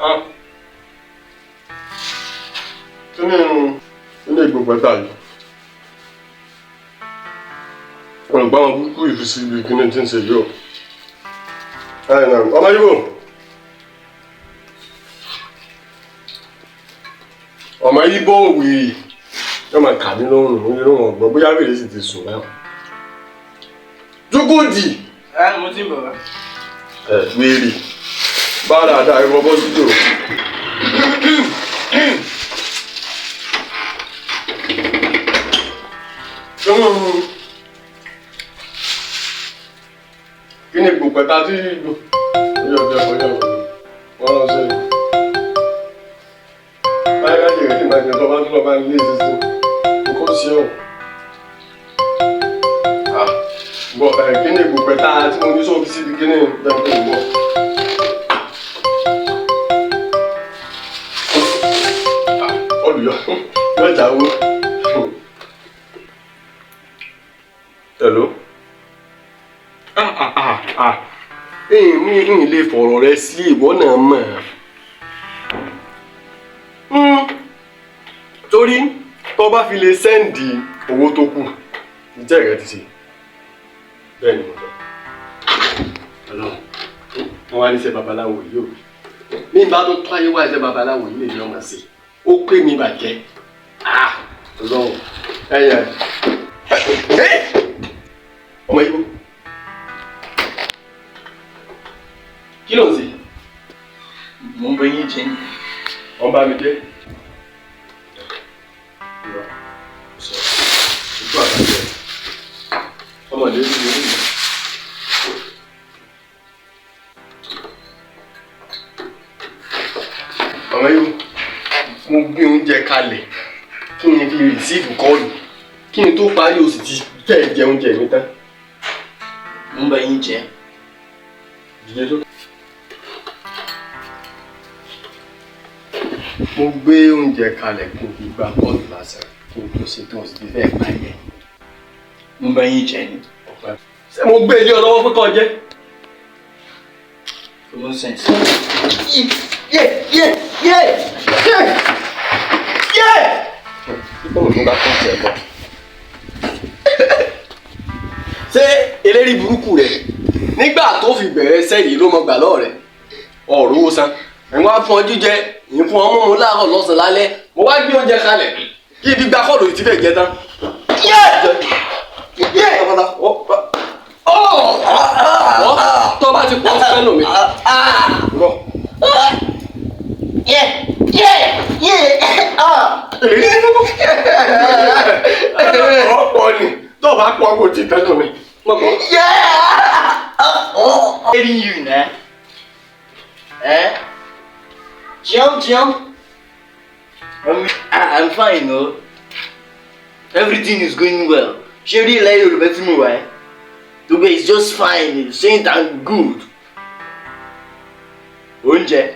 Ah. Kí ni ilé ìgbòpẹ̀ta yìí? Olùgbà wọn kúkú ìfisí ibi kí ni tí ń ṣe yìí o. Ẹ nà ọmọ Yíbò. Ọmọ Yíbò wìrì yóò máa kà mí lọ́rùn ní lóhùn ọ̀gbọ́n bóyá wèrè sì ti sùn náà. Dúkùdì. Ẹ mo ti ń bọ̀ wá. Ẹ wèrè bá dáadáa ẹ bọ́ síjò. Kí ni gbogbo ẹ̀ta tí ìlú ọjọ́ ọjọ́ ọjọ́ wọn lọ sí i. Báyọ̀ ká jèrè tí màá jẹ tó bá tún lọ bá ń lé sísìn nǹkan sí ọ̀. Bọ̀ ẹ̀ kí ni gbogbo ẹ̀ta tí mo ní sọ́ọ́ fi síbi kí ni bẹ́ẹ̀ kó bọ̀. Olùyọ yóò jáwó. Hello. Ah ah ah ah. Mi ń lè fọ̀rọ̀ rẹ sí ìwọ náà mọ̀. Torí tó bá fi lè sẹ́ǹdì owó tó kù, ìjẹ́ rẹ ti ṣe. Bẹ́ẹ̀ ni mo sọ. Ọlọ́run, wọ́n wá níṣẹ́ babaláwo yìí o. Mi bá tó tó ayé wá iṣẹ́ babaláwo yìí lè ní ọmọ sí. Ó pè mí bàjẹ́. Ah! Ọlọ́run, ẹ̀yẹ. Ọmọ yìí kí ló ń ṣe? Mo ń bẹ yín jẹ ní. Wọ́n bá mi dé. Ojú àbájọ ọmọdé ní ìlú mi. Ọmọ yìí mo gbé oúnjẹ kalẹ̀ kí n fi rìsíìfù kọ́ọ̀lù kí n tó parí o sì ti fẹ́ jẹ oúnjẹ mi tán. Mo ń bẹ yín jẹ. Dìde sókè. Mo gbé oúnjẹ kalẹ̀ kí n fi gba kọ́ọ̀lù lásán kí n tó ṣe tán o sì ti fẹ́ parí ẹ̀. Mo ń bẹ yín jẹ ní. Ṣé mo gbé ilé ọlọ́wọ́ pé kó jẹ? Common sense. Yé yé yé yé yé. Báwo ló ń bá kọ́ tiẹ̀ bọ̀? Ṣé eléri burúkú rẹ̀ nígbà tó fi bẹ̀rẹ̀ iṣẹ́ yìí ló mọ gbà lọ́wọ́ rẹ̀? Ọ̀rọ̀ owó san. Ẹ̀wọ̀n á fún ọ jíjẹ, ìyẹn fún ọ mímu láàárọ̀ lọ́sàn-án lálẹ́. Mo wá gbé oúnjẹ kalẹ̀ kí ibi gba kọ́ọ̀lù yìí ti fẹ́ jẹ tán. Yé! Yé! Tó bá ti pọ̀ fẹ́ lò mí. Rọ̀. Ọ̀pọ̀ ni tó bá pọ̀ kò tí tẹ́lẹ̀ mi. Mọ̀kọ́. Telling you na. Eh? Jẹun jẹun. I'm fine o. Everything is going well. Ṣé rí ilẹ̀ Yorùbá tí mo wà ẹ́? Gbogbo is just fine, saying I'm good. Oúnjẹ.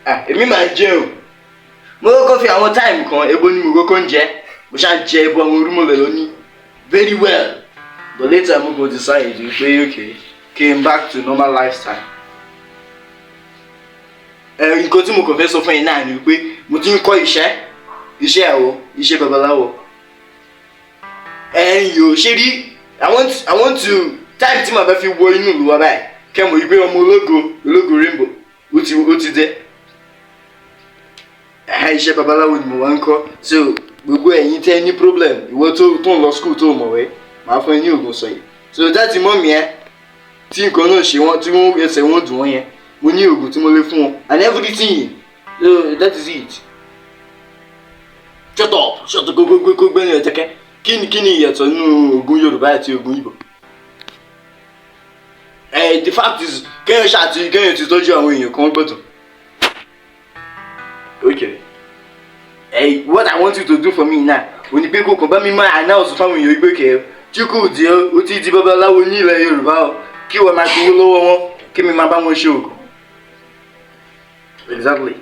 Ah, èmi máa ń jẹun. Mo kọ́kọ́ fi àwọn time kan, ebo ni mo kọ́kọ́ ń jẹ. Mo ṣáà jẹ ebo àwọn orúmọlẹ̀ lónìí. Very well. But later mo go decide pé okay, came back to normal lifestyle. Ẹ nǹkan tí mo kàn fẹ́ sọ fún yín náà ni pé mo ti ń kọ́ iṣẹ́ iṣẹ́ àwọ̀ iṣẹ́ babaláwo. Ẹ yòó ṣe rí I want to time tí màá bá fi wọ inú ìlú wa báyìí kẹ́ mọ̀ wípé ọmọ ológo ológo rainbow ó ti dé. Ẹ iṣẹ́ babaláwo ni mo wá ń kọ́, so gbogbo ẹ̀yin tẹ́ ní problem, ìwọ tó ń lọ school tó mọ̀wé, màá fún ẹ ní oògùn sọ̀yìn. So dáàtì mọ́mì ẹ tí nǹkan náà ṣe wọ́n tí wọ́n ẹsẹ̀ wọn dùn wọ́n yẹn, mo ní oògùn tí mo lè fún wọn and everything. So that is it. Shut up, shut up, gbogbo gbogbo ẹni ẹ̀tẹ̀kẹ́. Kí ni ìyàtọ̀ nínú oògùn Yorùbá àti oògùn Ìgbò? Ẹ the fact is kéèyàn ṣàti kéèyàn ti tọ́jú àwọn èèyàn kan gbọ́dọ̀. Okay. Hey, what I want you to do for me now, Òní pé kò kàn bá mi máa announce fáwọn èèyàn ìgbé kẹ́ Chukwudi ó ti di babaláwo ní ilẹ̀ Yorùbá o, kí wọ́n máa gbowó lọ́wọ́ wọn, kí mi máa bá wọn ṣe oògùn. Exactly.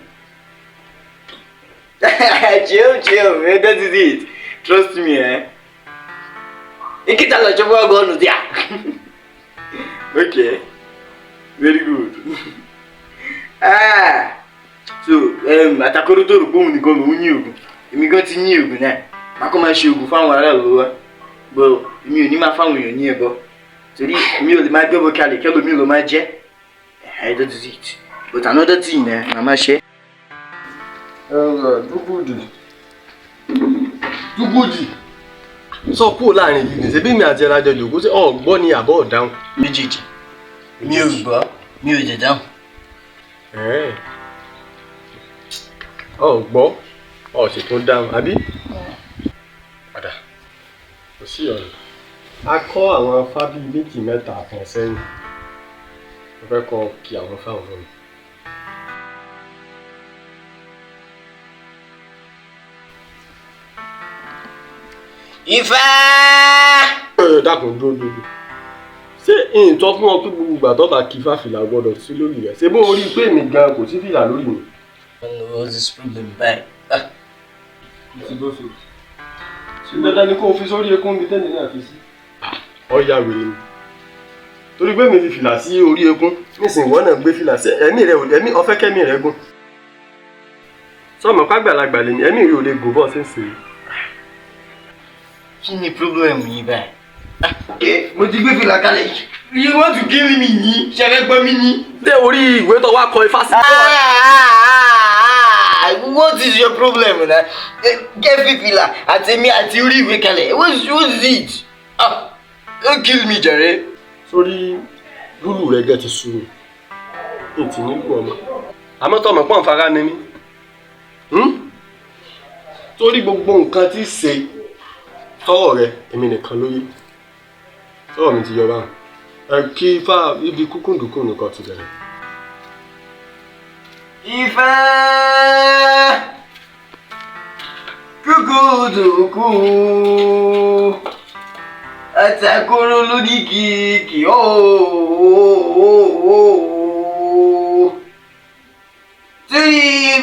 Chill, chill, man. That is it. Trust me, eh? Nkịta lọchọkwa ọgụ ọnụ dị a. Okay. Very good. Ah. So, àtàkóró tó rò pé òun nìkan lòún ní oògùn. Èmi gan ti ní oògùn náà. Màá kọ́ máa ṣe oògùn fáwọn aráàlú wa. But èmi ò ní máa fáwọn èèyàn ní ẹbọ. Torí èmi ò lè máa gbẹ́bọ kalẹ̀ kẹ́lòmíì ló máa jẹ́. That is it. But another thing, eh, màmá ṣe. Dúkùdì Dúkùdì, sọ kúrò láàrin yìí nìṣẹ́ bí mi àti ẹ̀rọ àjọjò kó sí ọ̀gbọ́n ni àbọ̀ ọ̀dáhùn. Méjèèjì. Mi ò gbọ́, mi ò jẹ̀ dáhùn. Ọ̀gbọ́ ọ̀ sì tún dáhùn àbí? Padà kò sí ọ̀rọ̀. A kọ́ àwọn fábí méjì mẹ́ta kan sẹ́yìn. Mo fẹ́ kọ́ kí àwọn fáwọn fún mi. Ifá. Dákun, dúró dúró. Ṣé ìtọ́ fún ọ pé gbogbo ìgbà tó bá kí fáfìlà gbọ́dọ̀ sí lórí rẹ̀? Ṣé bó o rí i pé èmi gan kò sí fìlà lórí mi? What's this problem báyìí? Ti bó fi. Ṣé dandan ni kó o fi sórí eékún mi tẹ́lẹ̀ náà fi sí? Ọ̀ya wèrè ni. Torí pé mi fi fìlà sí orí eékún, nísìnyí wọ́n náà gbé fìlà sí ẹ̀mí rẹ̀ ò ẹ̀mí ọ̀fẹ́ kẹ́mí rẹ̀ gùn. Sọmọ pàgbàlagbà lèmi, ẹ̀mí rẹ̀ ò lè gùn bọ́ ṣe ń ṣe. Kí ni problem yìí báyìí? Mo ti gbé fìlà kalẹ̀. You want to kill me ni? Ṣé ẹ fẹ́ gbọ́ mi ni? Dé orí ìwé tó wá kọ ifá sí. What is your problem na? Get fìlà àti mi àti orí ìwé kalẹ̀. What is it? Ah, don't kill me jàre. Sórí lúlù rẹ̀ gẹ́ ti sú mi. N ti ní lù ọmọ. Àmọ́ tọmọ pọ́n fara ni mí. Torí gbogbo nǹkan tí ṣe tọwọ́ rẹ èmi nìkan ló yé. Tọwọ́ mi ti yọ báwọn. Ẹ kí ifá ibi kúkúndùkú nìkan ti bẹ̀rẹ̀. Ifá kúkúdùkú àtàkùrọ̀ lóní kìkì ooo tí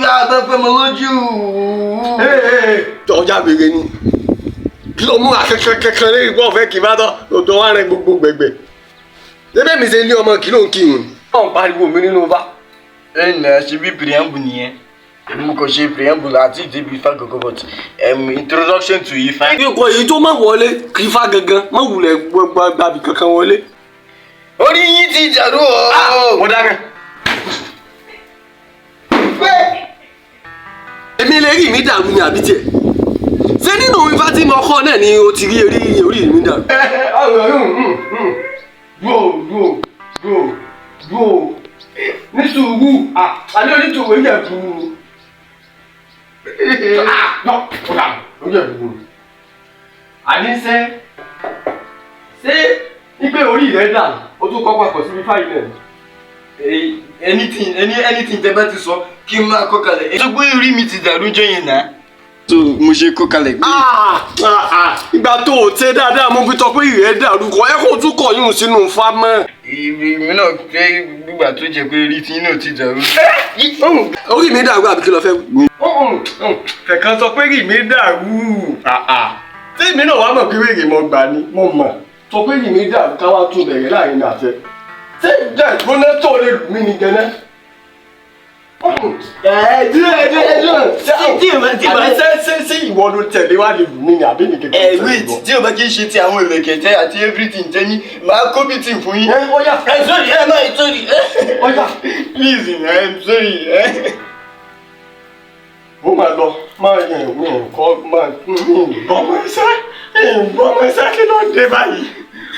bàbá fẹ́ mọ lójú. Ọjà gbèrè ni kí ló mú akẹ́kẹ́ lórí ìgbọ́ ọ̀fẹ́ kì í bá tọ́ tó wá rẹ gbogbo gbẹ̀gbẹ̀. Ṣébí mi ṣe ní ọmọ kí ló ń kí n. Wọ́n ń pariwo mi nínú bá. Ẹ nà ṣe bí preamble nìyẹn. Mo kàn ṣe preamble àti ìdíbi ifá gangan, but introduction to ifá. Ikọ̀ èyí tó má wọlé kí ifá gangan má wulẹ̀ gbàbí kankan wọlé. Orí yín ti dàrú o. Mo dáná. Èmi lè rí mi dàrú ni àbí tiẹ̀? Ṣé nínú ifá tí mo kọ́ náà ni o ti rí orí orí mi dàrú? Dúró dúró dúró dúró ní sùúrù, àlẹ́ onítùwé yẹ̀ dúró ni. Àní ṣé ipe orí rẹ̀ dà o tún kọ́ papọ̀ síbi fáìlì náà. Anything, anything tẹ bá ti sọ kí n máa kọ́ kalẹ̀. Sọ pé orí mi ti dàrú jọ yẹn náà. So mo ṣe kọ́ kalẹ̀. Ìgbà tó o tẹ dáadáa mo fi tọ pé ìrẹ́ dàrú kọ ẹ kó tún kọ yún sínú fa mọ́. Èmi náà pé gbígbà tó jẹ pé orí tí náà ti dàrú. Orí mi dàrú àbí kí ló fẹ́ wí? Kẹ̀kẹ́ sọ pé rí mi dàrú. Tí èmi náà wá mọ̀ pé wèrè mo gbà ni mo mọ̀. Sọ pé rí mi dàrú ká wá tún bẹ̀rẹ̀ láàrin mi àti ẹ. Ṣé ìjà ìgbóná tó lè lù mí ni gẹ́nẹ́? Ṣé ìwọ ló tẹ̀lé wá lè lù mí ni àbí mi kẹ̀kẹ́? Ẹ wait, tí o bá kí n ṣe ti àwọn ìlẹ̀kẹ̀ tẹ àti everything tẹ ní, màá kó bí tí fún yín. Ẹ ó yá. Ẹ sorry, ẹ náà sorry. Ó yá. Please, I'm sorry. Ó máa lọ, máa yẹ ìwé nǹkan máa ń gbọ́mọ ẹsẹ̀, ìgbọ́mọ ẹsẹ̀ kí ló dé báyìí?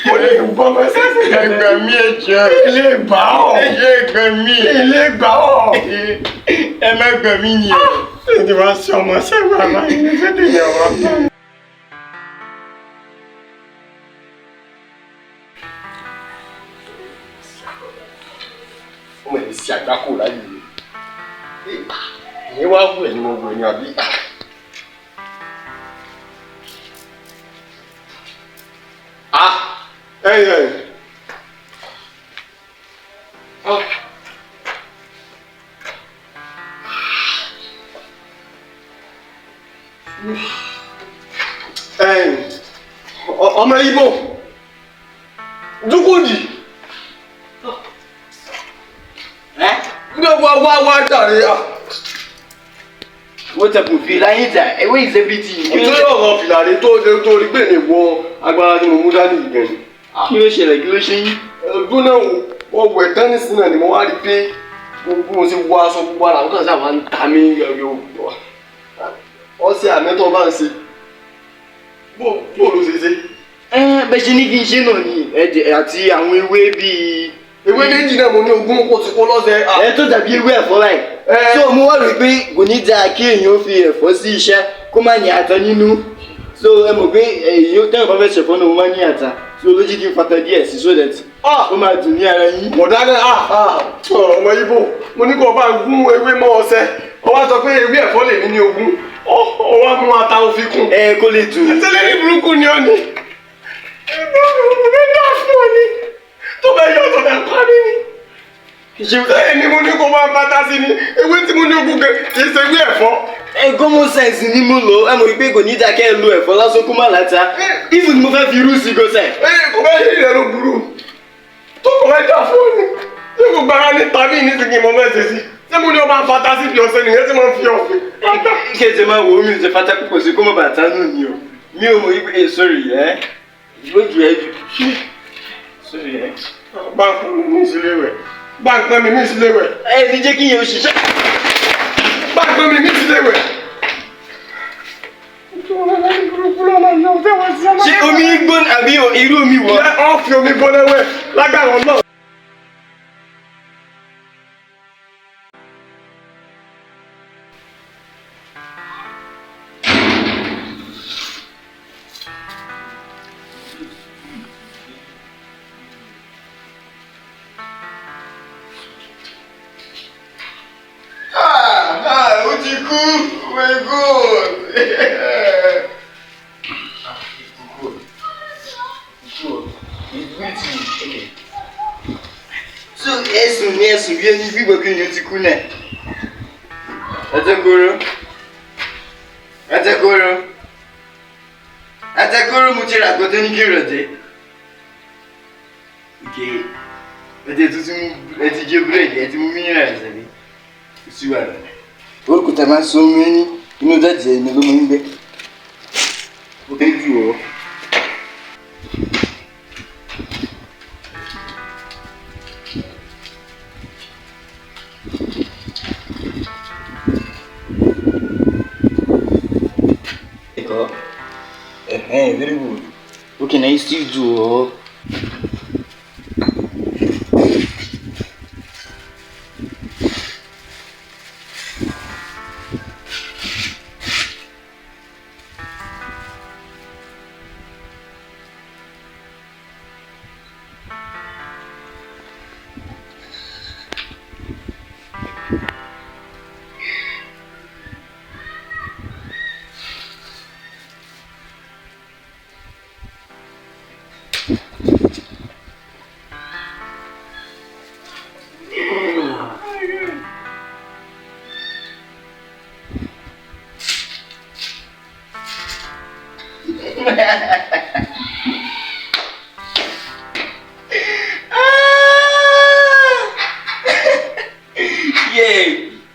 Mo lè gbọ́mọ ẹsẹ̀ sí Ẹgbẹ́ mi ẹ jẹ́. Ilé gbà ọ́. Ẹ jẹ́ ẹgbẹ́ mi. Ilé gbà ọ́. Ẹ má gbà mí ni. Ṣé ti wá sí ọmọ sẹ́gbà báyìí? Ṣé ti yẹ wá bá? Ọmọ ẹ̀ sí àgbákò láyé mi. Ìyẹn wá wù ẹ̀ ni mo wù ẹ̀ ní àbí. Ẹyìn ẹyìn. Ah. Ẹyìn ọmọ Ibo dúkùdì ní wá wá wá jàre à. Wọ́n tẹ̀kùn fìlà yín dà, ewé ìṣẹ́bìtì. Nítorí ọ̀rọ̀ fìlà rẹ tó tó rí pé lè wọ agbára tí mo mú dání ìgbẹ̀yìn. Kí ló ṣẹlẹ̀, kí ló ṣe yín? Ẹ̀gbọ́n náà wọ́n wẹ̀ tán nísìnyí náà ni mo wá rí pé bí mo ṣe wọ aṣọ gbogbo ara nǹkan sábà ń ta mí ọ̀sẹ̀ àmẹ́tọ́ bá ń ṣe bó ló ṣe ṣe. Ẹ bẹ ṣe ní kí n ṣe náà ni ẹ̀jẹ̀ àti àwọn ewé bíi. Ewé méjì náà mo ní ogún kó ti kó lọ́sẹ̀. Ẹ tó dàbí ewé ẹ̀fọ́ báyìí. So mo wá rò pé kò ní dáa kí èèyàn fi ẹ̀fọ́ sí iṣẹ́ kó má ní ata nínú. So ẹ mọ̀ pé èèyàn tẹ́lẹ̀ bá fẹ́ ṣẹ̀fọ́ náà mo máa ní ata. So ló jí kí n fata díẹ̀ sí so that ó máa dùn ní ara yín. Bọ̀dá náà ọmọ Ibo mo ní kó o bá gún ewé mọ́ ọṣẹ ó wá sọ pé ewé ẹ̀fọ́ lèmi ní ogún ó wá mú ata ó fi kún. Ẹ kó lè dùn. Ẹsẹ̀ ní burúkú ni ó ní. Ẹgbẹ́ dá fún ọ ni tó bẹ yọ tó bẹ pa mí ni. Bẹ́ẹ̀ ni mo ní kó máa bàtà sí ni ewé tí mo ní ogún kì í ṣe ewé ẹ̀fọ́. Ẹ common sense ni mo lò, ẹ mọ̀ pé kò ní dáa kẹ́ ẹ lo ẹ̀fọ́ lásán kó má láta. Even mo fẹ́ fi irú sí gọ́sẹ̀. Ẹ kò bá yí rẹ ló burú tó kò bá dá fún mi tí kò gbára ní tàbí nísìnyí mo fẹ́ ṣe sí ṣé mo ní ọba fata sí fi ọ̀sẹ̀ nìyẹn tí mo fi ọ̀fẹ́. Kí ẹ ṣe máa wo mi ò ṣe fata púpọ̀ sí kó má bàa tánú ni o. Mi ò mọ̀ wípé sorry ẹ lójú ẹ ju sorry ẹ. Bá ń pọn mi ní ìsílẹ̀ rẹ̀ bá ń pọn mi ní ìsílẹ̀ rẹ̀. Ẹ ní jẹ́ kí yẹn o ṣiṣẹ́. Bá ń pọn mi ní ìsílẹ̀ rẹ̀. Ṣé omi gbóná àbí irú omi wọ? Ẹ ọ́ fi omi gbóná wẹ̀ lágbára náà. Ó ti kú, oh my God. So ẹ̀sùn ní ẹ̀sùn bí ẹni gbígbọ́ kí ni ó ti kú náà. Ẹ̀tẹ́kóró. Ẹ̀tẹ́kóró. Ẹ̀tẹ́kóró mo ti rà gbọ́dọ̀ ní kí rọ̀dẹ́. Okay. Ẹ ti tún mú ẹ ti jẹ búrẹ́dì ẹ ti mú mineral ṣẹ̀bi. Kò sí wàhálà. Orúkọ tẹ máa ń sọ omi ní inú jáde ẹni ló máa ń gbé. Ó fẹ́ jù ọ́. Hey, very good. Okay, now you still do. Oh.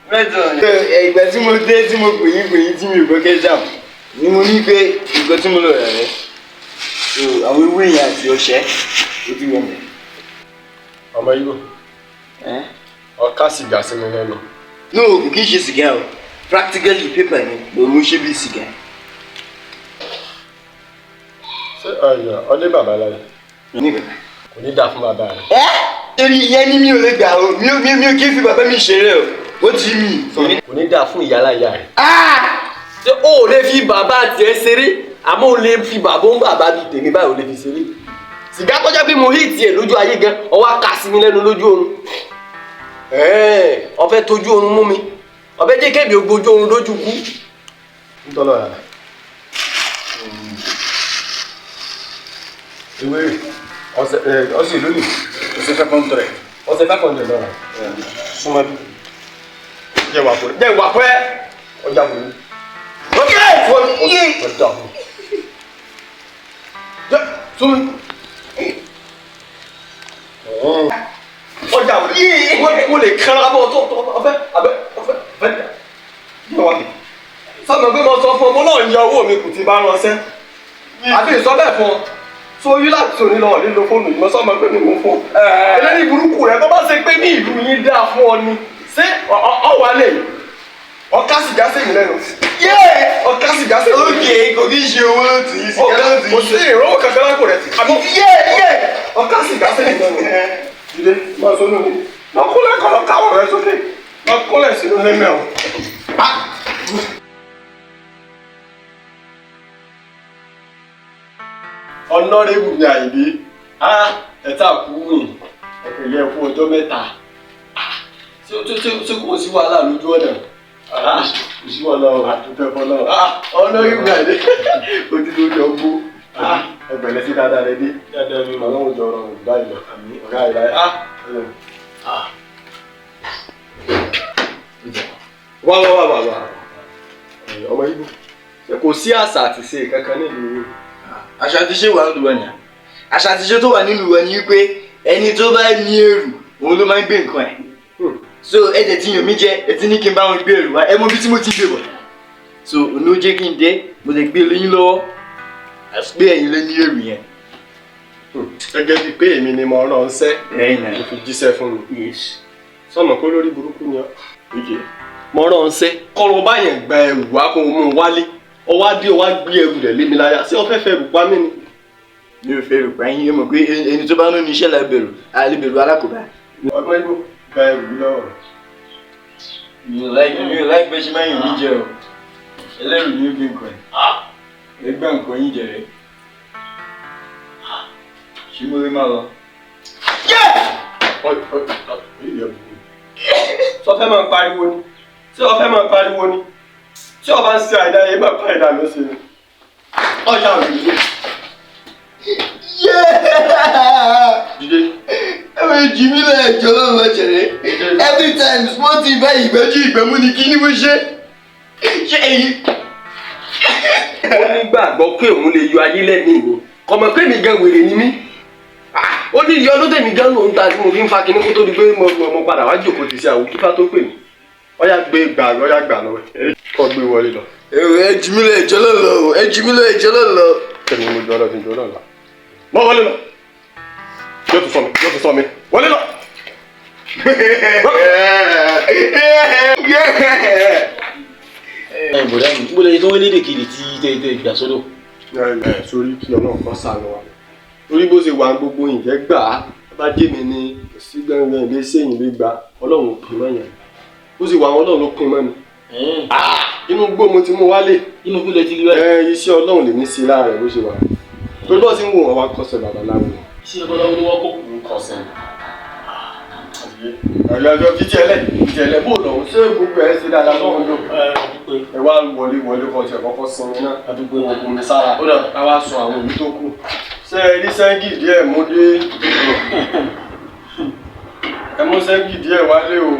Ìgbà tí mo dé tí mo pè yín tí mi ò gbọ́ kẹ́jà ni mo ní pé nǹkan tí mo lọ rà rẹ̀ so àwọn ewé yẹn àti ọṣẹ ó ti wọ̀ mí. Ọmọ Ibo ọ̀ka sìgá sí mi lẹ́nu. No, kò kí n ṣe sìgá o, practically paper ni mo mú ṣe bí sìgá. Ṣé ọyọ ọdẹ bàbá láyé? Kò ní dáa fún bàbá rẹ. Ẹ torí ìyẹn ni mi ò lè gbà o, mi ò kí n fi bàbá mi ṣeré o. Ó ti mi. Kò ní dáa fún ìyá láyà rẹ. Ṣé o ò lè fi bàbá tiẹ̀ ṣeré àmọ́ o lè fi bàbá ń bàbá bíi tèmi báyìí o lè fi ṣeré. Sìgá kọjá pé mo hí tiẹ̀ lójú ayé gan, ó wá kà sí mi lẹ́nu lójú oorun. Ó fẹ́ tójú oorun mú mi, ó fẹ́ jẹ́ kébi ogójú oorun lójú kú. Ntọ́lọ́ rà. Ewé rè. Ọ̀sẹ̀ ọ̀sẹ̀ ìlú ni. Ọ̀sẹ̀ 500. Ọ̀sẹ̀ 500 náírà. Súnmọ́ bí. Jẹ́ wà fún ẹ. Jẹ́ wà fún ẹ. Ọjà fún mi. Ọjà fún mi. Jẹ́ súnmọ́. Ọjà fún mi. Wọ́n lè kára bọ̀ tó ọfẹ́ abẹ́ ọfẹ́ ọfẹ́. Jẹ́ wà. Sọ́mọ pé mo sọ fún ọ, mo náà ń yọ owó mi kù tí bá ránṣẹ́. Àbí ìsọ bẹ́ẹ̀ fún ọ. So yí láti òní lọ lílo fóònù yìí, mo sọ ma pé mi mò ń fún ọ. Eléyìí burúkú rẹ, tó bá ṣe pé ní ìlú yín dáa fún ọ ni, ṣé ọ wà lè ọká sìgá sí mi lẹ́nu? Ọká sìgá sí mi lẹ́nu. Ok, kò kí ń ṣe owó ló tì í, sìgá ló tì í. Kò sí ìrọ́wọ́ kankan lápò rẹ̀. Àbí ọká sìgá sí mi lẹ́nu. Dìde, máa sọ nínú. Lọ kúnlẹ̀ kọ́ lọ káwọ̀ rẹ sókè. Lọ kúnlẹ̀ sínú lẹ́mẹ̀ o. Ọ̀nàrẹ́bù ni Àyìndé, ẹ̀ta kú rìn ẹ̀pẹ̀lẹ́ fún ọjọ́ mẹ́ta. Ṣé kò sí wàhálà lójú ọ̀nà? Kò sí wàhálà o, àdúgbò ẹ̀fọ́ náà. Ọ̀nàrẹ́bù ni Àyìndé, ojú lórí ọgbó. Ẹ̀pẹ̀lẹ́ sí dáadáa rẹ dé. Ọlọ́run jọ ọ̀rọ̀ báyìí lọ. Ọ̀gá ìlà wá wá wá wá wá. Ọmọ Ibo, kò sí àṣà àti ṣe kankan nílùú yìí. Àṣà àti ṣe wà nílùú wa ni. Àṣà àti ṣe tó wà nílùú wa ni wípé ẹni tó bá ní ẹrù òun ló máa ń gbé nǹkan ẹ̀. So ẹ̀jẹ̀ tí yàn mí jẹ, ẹ ti ní kí n bá wọn gbé ẹrù wá, ẹ mọ bí tí mo ti gbé bọ̀. So òun ló jẹ́ kí n dé, mo lè gbé lóyún lọ́wọ́, àti pé ẹ̀yin ló ní ẹrù yẹn. Gẹ́gẹ́ bíi pé èmi ni mo rán ṣẹ́, mo fi jíṣẹ́ fún mi. Sọ̀nà kó lórí burúkú ni ọ́. Mo rán ṣẹ́, kọ́run báyẹn gba ẹrù wá kó mú un wálé. Ọwọ́ adé ọwọ́ gbé ẹrù rẹ̀ lé mi láyà, ṣé o fẹ́ fẹ́ rù pa mí ni? Mi ò fẹ́ rù pa yín, ẹ mọ̀ pé ẹni tó bá ń ní iṣẹ́ la bẹ̀rù, a lè bẹ̀rù alákòóbá. Ọgbọ́n Ibo gba ẹrù mi lọ́wọ́ rẹ̀. Mi ò láì pẹ́ ṣe máa yàn mí jẹ o. Ẹlẹ́rù ni ó gbé nǹkan ẹ̀. Ẹ gbá nǹkan yín jẹ rẹ̀. Ṣé mo lè máa lọ? Sọ fẹ́ máa pariwo ni? Ṣé o fẹ́ máa pariwo ni? Tí o bá ń ṣe àìdá yẹn, bá pa àìdá ló ṣe ni. Ọjà ò dìde. Dìde. Ẹ wọ jù mí lọ ẹjọ́ lọ́wọ́ jẹ̀rẹ̀. Every time small thing báyìí ìgbẹ́jú ìgbẹ́mú ni kí ni mo ṣe? Ṣé èyí? Ó ní gbàgbọ́ pé òun lè yọ ayé lẹ́mìí mi. Kọ̀mọ̀ pé mi gan wèrè ni mí. Ó ní ìyọ lóde mi gan lòún ta tí mo fi ń fa kinní kó tó di pé mo padà wá jòkó ti ṣe àwọn kífá tó pè mí. Ọyá gbé gbà ọyá gbà lọ́wọ́ ẹ kọ́ gbé wọlé lọ. Ẹ jù mí lọ ẹjọ́ lọ́lọ́, ẹ jù mí lọ ẹjọ́ lọ́lọ́. Kẹ́mi mo jọ lọ sí jọ lọ́la. Mọ wọlé lọ. Yóò tún sọ mi, yóò tún sọ mi. Wọlé lọ. Ẹ bọ̀dá mi, bó lè tó wọlé lédè kiri tí tẹ ìgbà sọ́dọ̀. Ẹ sórí kí Ọlọ́run kọ́ sànù wa. Torí bó ṣe wà gbogbo ìjẹ́ gbà á, bá dé mi ni kò sí gbẹ̀ngàn ilé sẹ́yìn lè gbà Ọlọ́run ò pín mọ́ yẹn. Bó ṣe wà Ọlọ́run ló pín mọ́ mi. Inú gbó mo ti mú wálé. Inú gbó lẹ ti rí wáyé. Ẹ iṣẹ́ Ọlọ́run lèmi ṣe lára rẹ̀ bó ṣe wà. Torí bó ṣe ń wò wọ́n wá kọ́sẹ̀ babaláwo. Iṣẹ́ babaláwo ló wá kọ́. Ń kọ́sẹ̀. Ẹ̀yọ́ fìtí ẹlẹ́ bó lọ́wọ́ ṣé gbogbo ẹ̀ ṣe dáadáa lọ́wọ́ ló. Ẹ wá wọlé wọlé kọ́ tiẹ̀ kọ́kọ́ sinmi náà. Àdúgbò ogun mi sára. Ó dà ká wá sọ àwọn òbí tó kù. Ṣé ẹ rí sẹ́ńgì díẹ̀ mú dé? Ẹ mú sẹ́ńgì díẹ̀ wálé o.